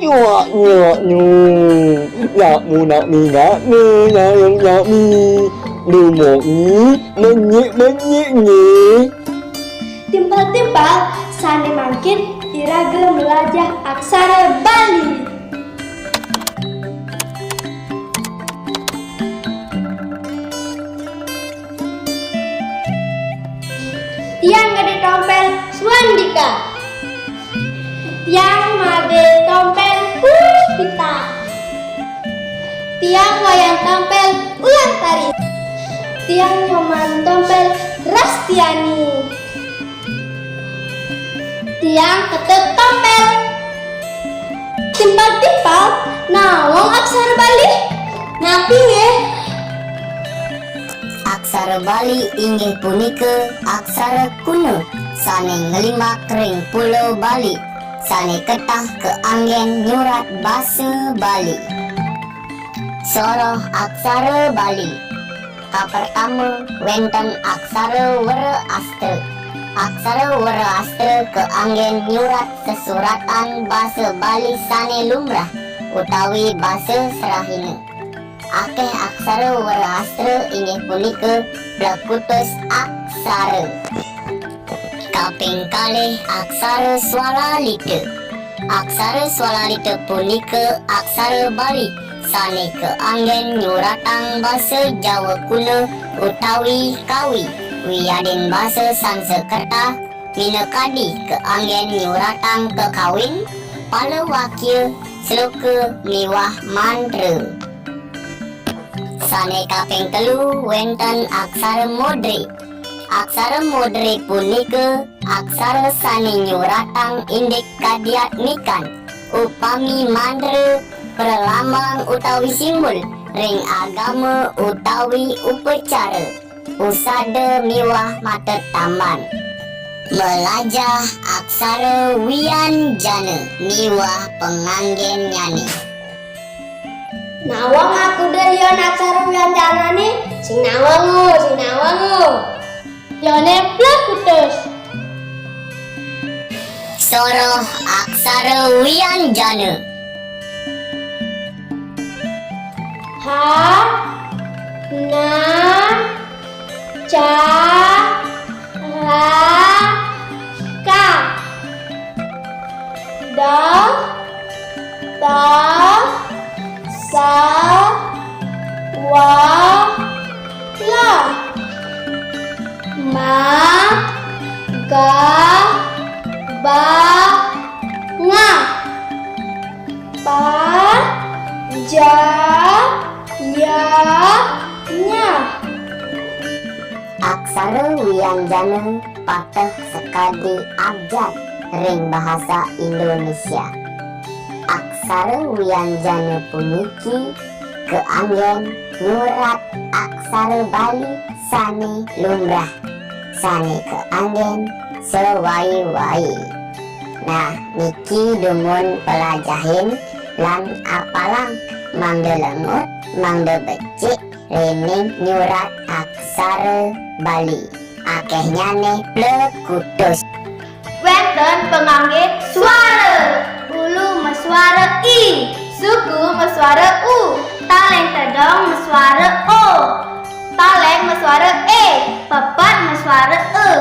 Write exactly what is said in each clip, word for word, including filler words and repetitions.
Nyuak nyuak nyu. Nak mu nak mi nak ne nyayong nyak mi. Lumok nyi menyik menyik nyi. Timpal-timpal, sane mangkin ira gelem melajah aksara Bali. Tiang Gede Tompel Suandika. Tiang Made Tompel Puspita. Tiang Wayan Tompel Ulan Tari. Tiang Nyoman Tompel Rastiani. Tiang Ketut Tompel. Timpal-timpal, nawang aksara Bali? Napi nggih? Aksara Bali inggih punika aksara kuna sane nglimbak ring Pulo Bali, sane ketah kaanggen nyurat basa Bali. Soroh aksara Bali. Kapertama, wenten aksara Wreastra. Aksara Wreastra kaanggen nyurat sesuratan basa Bali sane lumrah utawi basa serahina. Akeh aksara Wreastra inggih punika plekutus aksara. Kaping kalih, aksara Swalalita. Aksara Swalalita punika aksara Bali sane kaanggen nyuratang basa Jawa kuna utawi Kawi, wiadin basa Sanskerta, minakadi kaanggen nyuratang kakawin, palawakya, sloka miwah mantra. Sane kaping telu, wenten aksara Modre. Aksara Modre punika aksara sane nyuratang indik kadiatmikan, upami mantra, pralambang utawi simbol ring agama utawi upacara, usada miwah matetamban. Melajah aksara wianjana miwah panganggennyane. Nawang akuda lian aksara wianjanane, sing nawang, o, sing nawang, o. Yone plekutus. Soroh aksara wianjana. Ha, na, ca, ra, ka. Da, ta, sa, wa, la. Ma, ga, ba, nga. Pa, ja, ya, nya. Aksara wianjana pateh sakadi abjad ring bahasa Indonesia. Aksara wianjana puniki kaanggen nyurat aksara Bali sane lumrah, sane kaanggen sawai-wai. Nah, niki dumun pelajahin lan apalang mangda lengut, mangda becik ring nyurat aksara Bali. Akehnyane plekutus. Wenten pangangge suara. Ulu masuara i, suku masuara u, taling tedong masuara o, taling masuara e, pepet masuara e.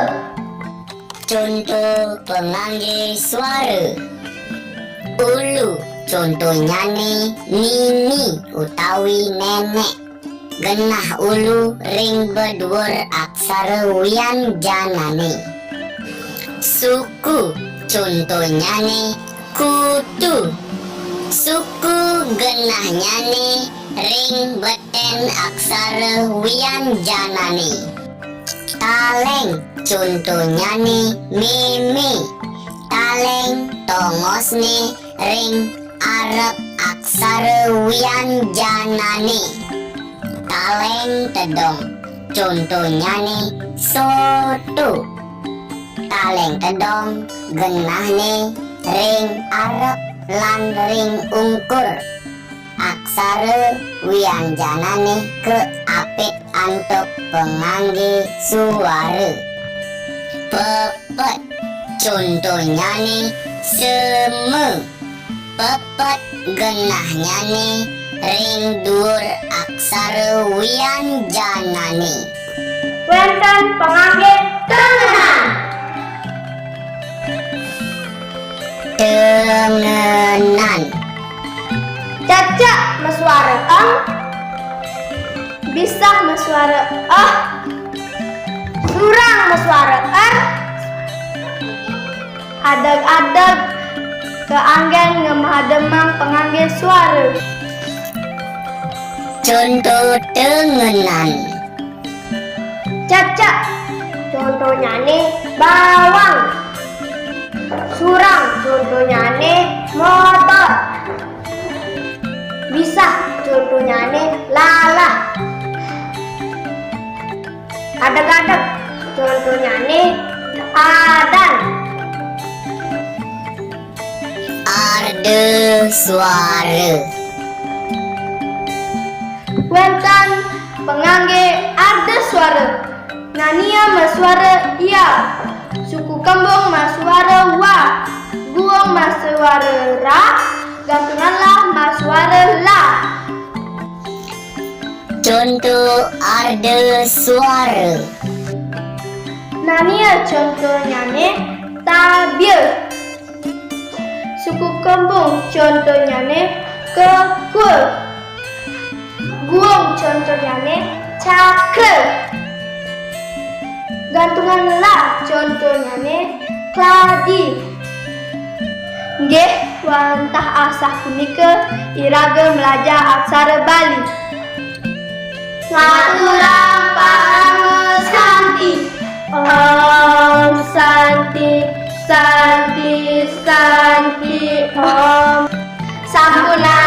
Conto pangangge suara. Ulu, contonyane nini utawi nenek. Genah ulu ring beduur aksara wianjanane. Suku, contonyane kutu. Suku genahnyane ring beten aksara wianjanane. Taling, contonyane meme. Taling tongosne ring arep aksara wianjanane. Taling tedong, contonyane soto. Taling tedong genahne ring arep lan ring ungkur. Aksara wianjanane kaapit antuk pangangge suara. Pepet, contonyane sema. Pepet genahnyane ring duur aksara wianjanane. Wenten pangangge tengenan. Tengenan. Cecek masuara eng, bisah masuara eh, surang masuara er, adeg-adeg kaanggen ngamademang pangangge suara. Conto tengenan. Cecek, contonnyane bawang. Surang, contonnyane motor. Bisah, contonnyane lalah. Adeg-adeg, contonnyane adan. Arda suara. Wenten pangangge arda suara. Nania masuara ia. Suku kembung masuara wa. Guung masuara ra. Gantungan lah masuara la. Conto arda suara. Nania contonnyane tabia. Suku kembung contonnyane kekul. Guung contonnyane cakra. Gantungan la contonnyane kladi. Nggih, wantah asah punika iraga mlajah aksara Bali. Ngaturang parama santi. Om santi, santi, santi, om. Sampunang